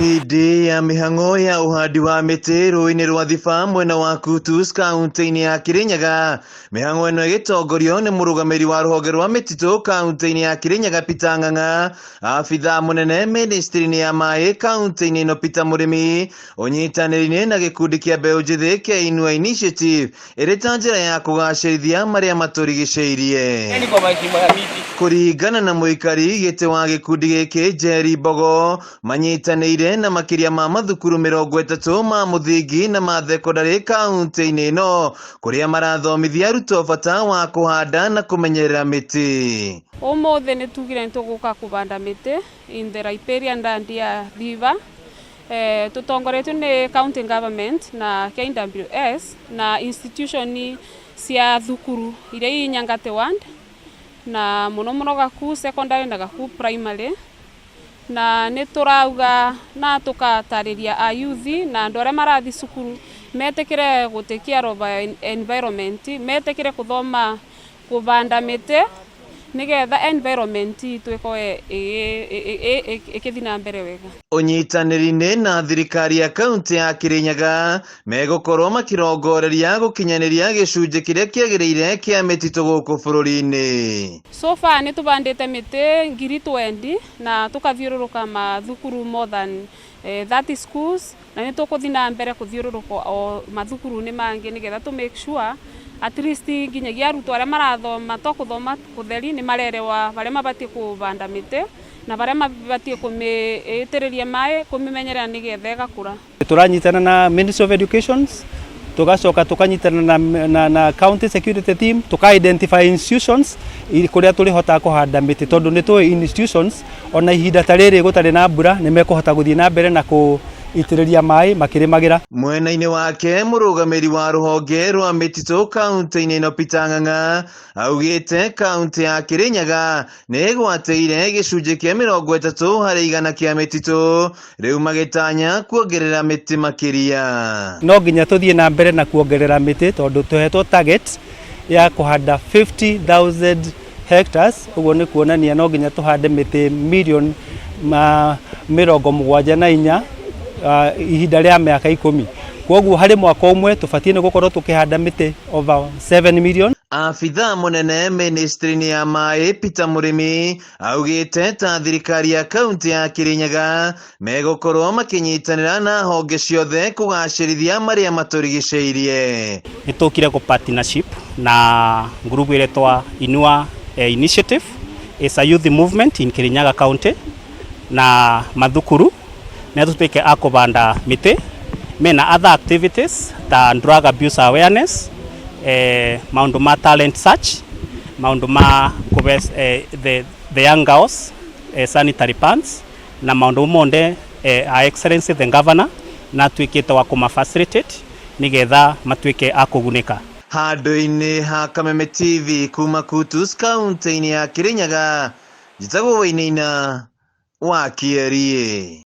Hĩndĩ ya mĩhang'o ya ũhandi wa mĩtĩ rũĩ-inĩ rwa Thiba mwena wa Kutus kaunti-inĩ ya Kirinyaga. Mĩhang'o ĩno ĩgĩtongorio nĩ mũrũgamĩrĩri wa rũhonge rwa mĩtitũ kaunti-inĩ ya Kirinyaga Peter Ng'ang'a, abithaa mũnene ministry-inĩ ya maĩ kaunti-inĩ ĩno Peter Mũrĩmi, ũnyitanĩri-inĩ na gĩkundi kĩa mbeũ njĩthĩ kĩa Inua Initiative ĩrĩ ta njĩra ya kũgacĩrithia marĩa matũrigicĩirie. Kũringana na mũikari gĩtĩ wa gĩkundi gĩkĩ Njeri Mbogo, manyitanĩire na makĩria ma mathukuru 30 ma mũthingi na ma thekondarĩ kaunti-inĩ ĩno kũrĩa marathomithia arutwo bata wa kũhanda na kũmenyerera mĩtĩ. Umuthi nĩ tugire nĩ tũgũka kũbanda mĩtĩ in the riparian land ya Thiba, tũtongoretio nĩ county government na KWS na institution cia thukuru iria ii Nyangati ward, na mũno mũno Gaku Secondary na Gaku Primary. Na nĩ tũrauga na tũkatarĩria a youth na andũ arĩa marathi cukuru metĩkĩre gũ take care of our environment, metĩkĩre kũthoma kũbanda mĩtĩ nĩgetha environment itũ ĩkorwo ĩkĩthiĩ na mbere wega. Ũnyitanĩri-inĩ na thirikari ya kaunti ya Kirinyaga megũkorwo makĩrongoreria gũkinyanĩria gĩcunjĩ kĩrĩa kĩagĩrĩire kĩa mĩtitũ gũkũ bũrũri-inĩ. So far nĩ tũbandĩte mĩtĩ 20,000 na tũkathiũrũrũka mathukuru more than 30 schools, na nĩ tũkũthiĩ na mbere kũthiũrũrũka o mathukuru-inĩ mangĩ nĩgetha tũ make sure at least nginyagia arutwo arĩa marathoma to kũthoma kũtheri nĩ marerewa barĩa mabatiĩ kũbanda mĩtĩ na barĩa mabatiĩ kũmĩitĩrĩria maĩ, kũmĩmenyerera nĩgetha ĩgakũra. Tũranyitana na Ministry of Education, tugacoka tukanyitana na county security team, tuka identify institutions kuria tũrĩhotaga kũhanda mĩtĩ, tondũ nĩ tũĩ institutions ona ihinda ta rĩrĩ gũtarĩ na mbura nĩ mekũhota gũthiĩ na mbere na kũitĩrĩria maĩ makĩrĩmagĩra. Mwena-inĩ wake, mũrũgamĩrĩri wa rũhonge rwa mĩtitũ kaunti-inĩ ĩno Peter Ng'ang'a augĩte kaunti ya Kirinyaga nĩ ĩgwatĩire gĩcunjĩ kĩa 30% kĩa mĩtitũ, rĩu magĩtanya kuongerera mĩtĩ makĩria. No nginya tũthiĩ na mbere na kuongerera mĩtĩ tondũ tũhetwo target ya kũhanda 50,000 hectares. Ũguo nĩ kuonania no nginya tũhande mĩtĩ mirioni ma 74 ihinda rĩa mĩaka 10. Koguo harĩ mwaka ũmwe tũbatiĩ nĩ gũkorwo tũkĩhanda mĩtĩ over 7 million. Abithaa mũnene ministry-inĩ ya maĩ Peter Mũrĩmi augĩte ta thirikari ya kaunti ya Kirinyaga megũkorwo makĩnyitanĩra na honge ciothe kũgacĩrithia marĩa matũrigicĩirie. Nĩ tũkire kũ partnership na group ĩretwa Inua Initiative, is a youth movement in Kirinyaga County, na mathukuru nĩ tũtuĩke a kũbanda mĩtĩ mena other activities ta drug abuse awareness, maũndũ ma talent search, maũndũ ma kũbe the young girls sanitary pads na maũndũ monde. Her Excellency the Governor na atuĩkĩte wa kũma facilitate nĩgetha matuĩke a kũgunĩka. Handũ-inĩ ha Kameme TV kuma Kutus kaunti-inĩ ya Kirinyaga, njĩtagwo Wainaina wa Kĩerie.